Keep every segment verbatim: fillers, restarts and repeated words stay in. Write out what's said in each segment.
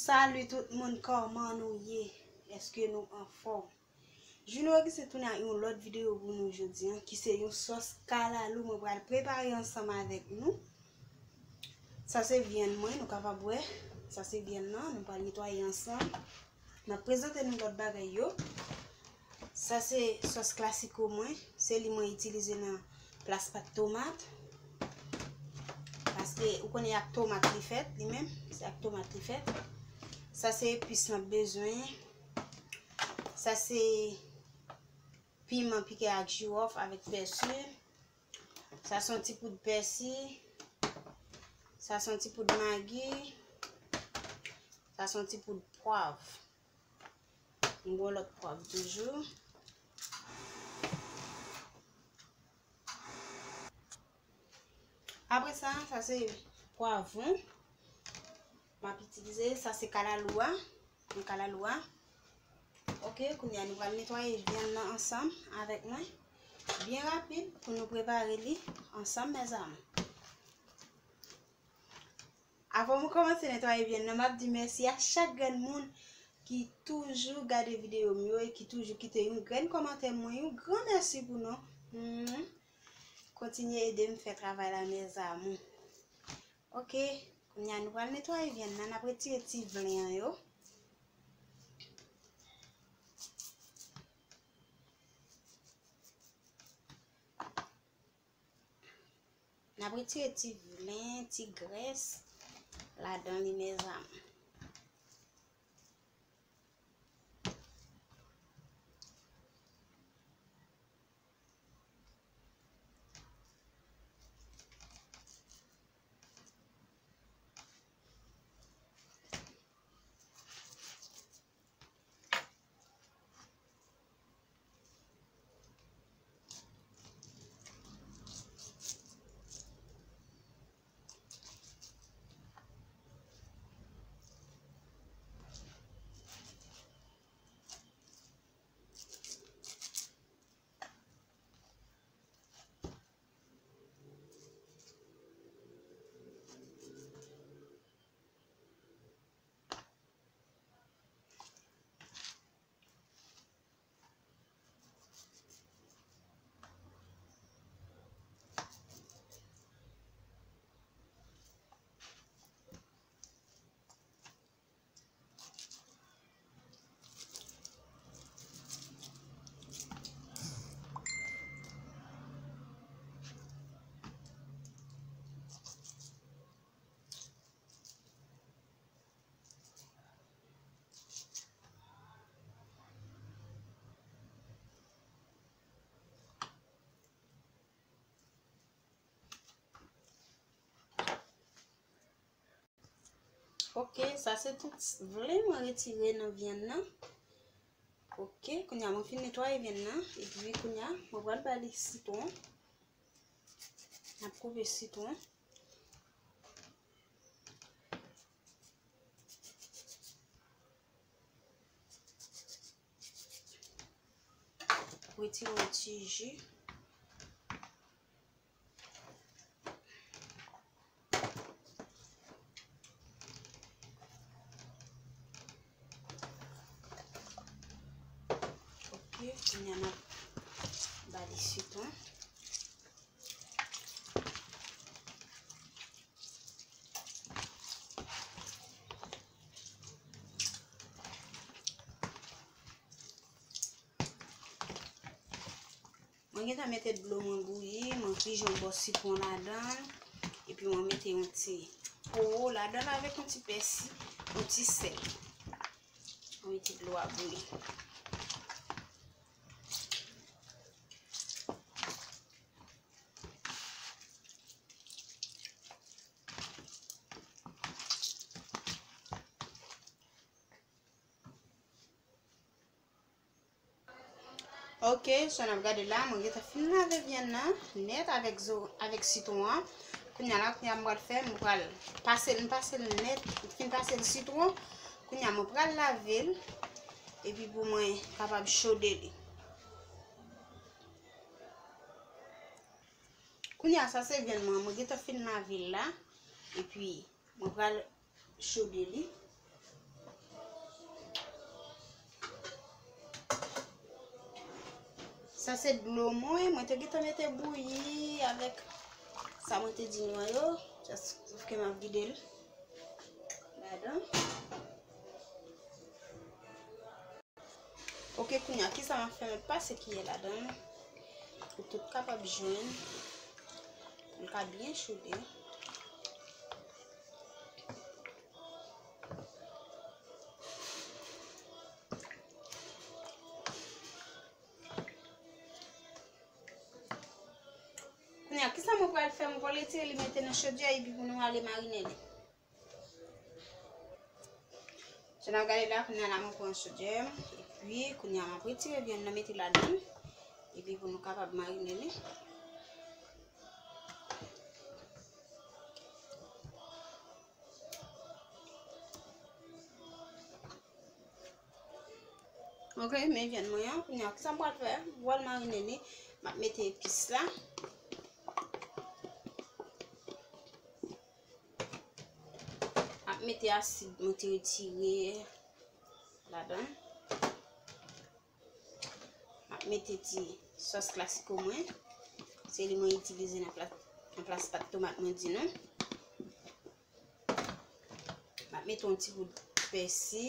Salut tout moun, kòman nou ye? Èske nou anfòm? Juno Augustin tounen ak yon lòt videyo pou nou jodi a, ki se yon sòs kalalou mwen pral prepare ansanm avèk nou. Sa se vyann mwen, nou kapab wè. Sa se vyann nan, nou pral netwaye ansanm. M ap prezante nou lòt bagay yo. Sa se sòs klasiko mwen. Se li mwen itilize nan plas pat tomat. Paske ou konnen ak tomat li fèt, li menm. Se ak tomat li fèt. Sa se epis n ap bezwen. Sa se piman pike ak jiwòf avèk pèsi. Sa se yon ti poud pèsi. Sa se yon ti poud magi. Sa se yon ti poud pwav. Yon bon lòt pwav toujou. Apre sa, sa se pwavwon. M ap itilize, sa se kalalou a. Yon kalalou a. Ok, kounye a nou pral netwaye vyann nan ansanm avèk mwen. Byen rapid pou nou prepare li ansanm, mezanmi. Avan mwen kòmanse netwaye vyann nan, m ap di mèsi a chak grenn moun ki toujou gade videyo m yo e ki toujou kite yon grenn kòmantè mwen. Yon gran mèsi pou nou. Hmm. Kontinye ede m fè travay la, mes amours. Ok, kounye a nou pral netwaye vyann nan, n ap retire ti vlen an yo. N ap retire ti vlen, ti grès ladan li, mes amours. Ok, sa se tout vlen mwen retire nan vyann nan. Ok, kounye a mwen fin netwaye vyann nan, epi kounye a mwen pral ba li sitwon. N ap koupe sitwon. Retire yon ti ji. Ok, kounye a n ap ba li sitwon. Mwen gentan mete dlo mwen bouyi, mwen pije yon bò sitwon ladan l, epi mwen mete yon ti powo ladan l avèk yon ti pèsi, yon ti sèl. Mwen mete dlo a bouyi. Ok, sa n ap gade la, mwen gentan fin lave vyann nan nèt avèk zo, avèk sitwon an. Kounye a la, kounye a m pral fè, m pral pase l, m pase l nèt, m fin pase l sitwon. Kounye a mwen pral lave l, epi pou mwen kapab chode li. Kounye a, sa se vyann mwen, mwen gentan fin lave l la, epi mwen pral chode li. Sa se dlo mwen, mwen te gentan mete bouyi avèk sa mwen te di nou an yo. Just, sòf ke m ap vide l ladan. Ok, kounye a, kisa m ap fè? M ap pase kiyè ladan l pou tout kapab jwenn, pou l ka byen chode. Kounye a, kisa mwen pral fè? Mwen pral retire li mete nan chodyè epi pou nou ale marine li. Jan n ap gade la, kounye a la mwen pran chodyè m, epi kounye a m ap retire vyann nan mete ladan l, epi pou nou kapab marine li. Ok, men vyann mwen an, kounye a, kisa m pral fè? M pral marine li, m ap mete epis la. M ap mete asid mwen te retire ladan. M ap mete ti sòs klasiko mwen. Se li mwen itilize nan plas, nan plas pat tomat mwen di nou. M ap mete yon ti gout pèsi.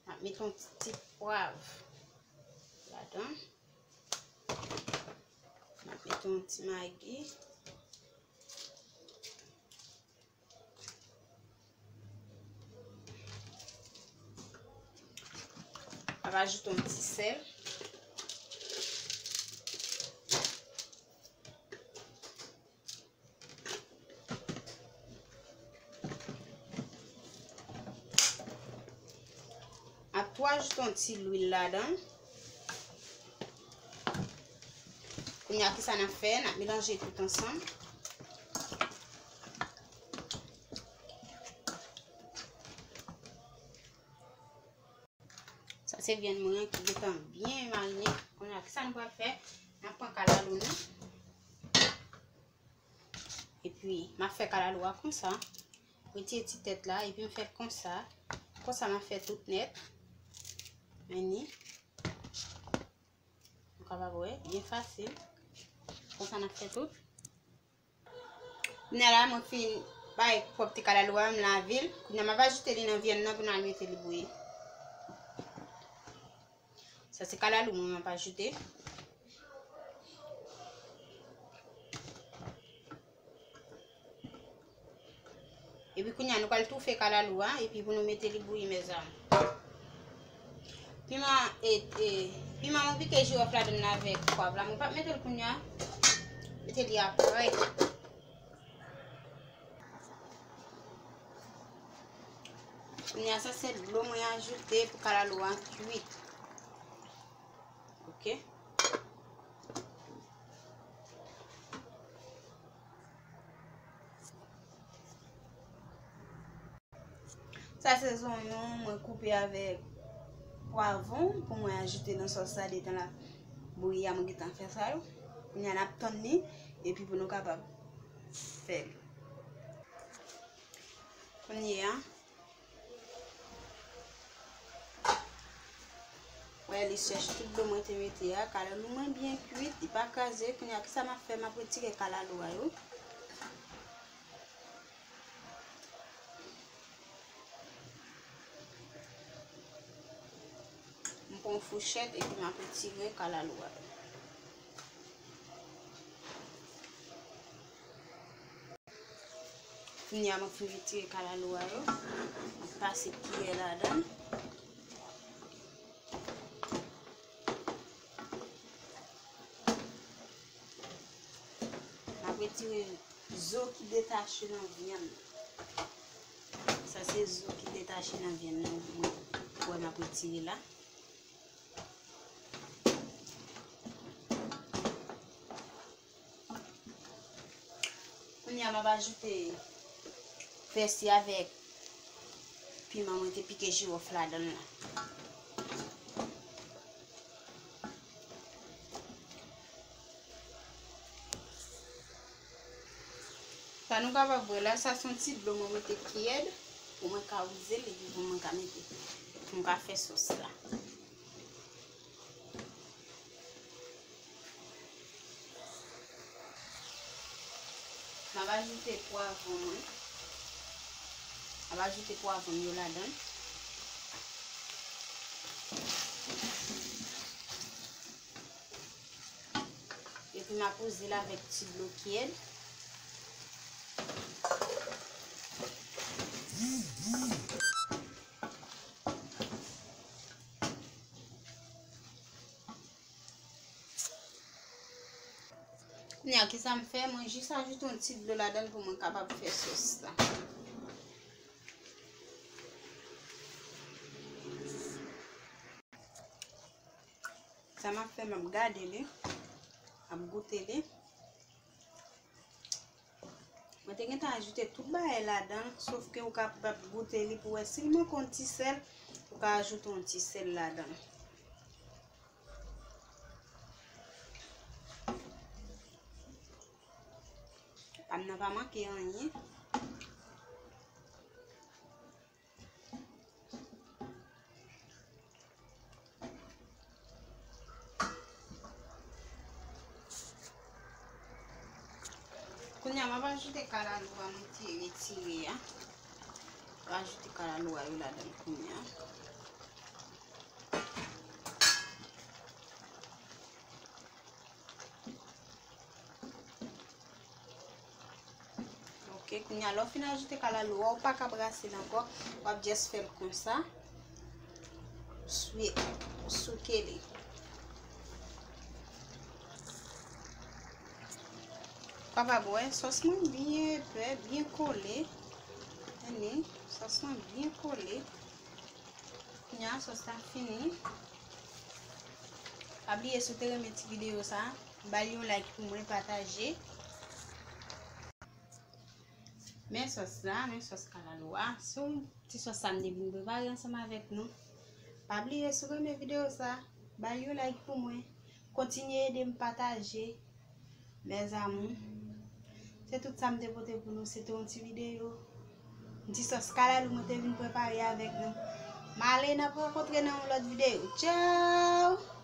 M ap mete yon ti pwav ladan. M ap mete yon ti magi. M ap ajoute yon ti sèl. M ap tou ajoute yon ti lwil ladan. Kounye a, kisa n ap fè? N ap melanje tout ansanm. Sa se vyann mwen an ki gentan byen marine. Kounye a, kisa nou pral fè? N ap pran kalalou nou. Epi, m ap fè kalalou a konsa. Retire ti tèt la, epi m fè l konsa. Konsa m ap fè tout nèt. Men ni. Nou kapab wè, byen fasil. Konsa n ap fè tout. Kounye a la, mwen fin bay pwòpte kalalou a, m lave l. Kounye a, m ap ajoute li nan vyann nan pou n al mete li bouyi. Sa se kalalou mwen m ap ajoute. Epi kounye a, nou pral toufe kalalou a, epi pou nou mete li bouyi, mezanmi. Piman, e, e, piman mwen pike jiwòf ladan l avèk pwav la. Mwen p ap mete l kounye a. Mete li apre. Kounye a, sa se dlo mwen ajoute pou kalalou a kwit. Ok. Sa se zonyon mwen koupe avèk pwavwon pou mwen ajoute nan sòs sa, detan l ap bouyi a, mwen gentan fè sa yo. Kounye a n ap tann li, epi pou nou kapab fè l. Kounye a, wè, li chèch tout dlo mwen te mete a, kalalou mwen byen kwit, li pa kraze. Kounye a, kisa m ap fè? M ap retire kalalou a yo. M pran yon fouchèt epi m ap retire kalalou a. Kounye a mwen fin retire kalalou a yo, m ap pase kiyè ladan. M ap retire zo ki detache nan vyann nan. Sa se zo ki detache nan vyann nan mwen wè m ap retire la. Kounye a m ap ajoute pèsi avèk piman mwen te pike jiwòf ladan l la. Sa nou kapab wè la, sa se yon ti dlo mwen mete ki rèd. Pou mwen ka wouze l epi pou mwen ka mete, pou mwen ka fè sòs la. M ap ajoute pwavwon mwen. M ap ajoute pwavwon m yo ladan l. Epi m ap wouze l avèk ti dlo kèd. Kounye a, kisa m fè? Mwen jis ajoute yon ti dlo ladan l pou mwen kapab fè sòs la. Sa m ap fè, m ap gade li, m ap goute li. Mwen te gentan ajoute tout bagay ladan l, sof ke ou kapab goute li pou wè si l manke yon ti sèl, ou ka ajoute yon ti sèl ladan l. Pa m nan pa manke anyen. Kounye a, m ap ajoute kalalou a nou te retire a. M ap ajoute kalalou a yo ladan kounye a. Ok, kounye a, lè w fin ajoute kalalou a, ou pa ka brase l ankò. W ap just fè l konsa. Swi-, souke li. Ou kapab wè, sòs mwen byen epè, byen kole. Tande, sòs mwen byen kole. Kounye a, sòs la fini. Pa bliye, si w te renmen ti videyo sa, ba l yon like pou mwen, pataje. Men sòs la, men sòs kalalou a. Se yon ti sòs sa m te vin prepare ansanm avèk nou. Pa bliye, si w renmen videyo sa, ba l yon like pou mwen. Kontinye ede m pataje. Mes amours, se tout sa m te pote pou nou. Se te yon ti videyo. Yon ti sòs kalalou mwen te vin prepare avèk nou. M ale, n ap rankontre nan yon lòt videyo. Tchao!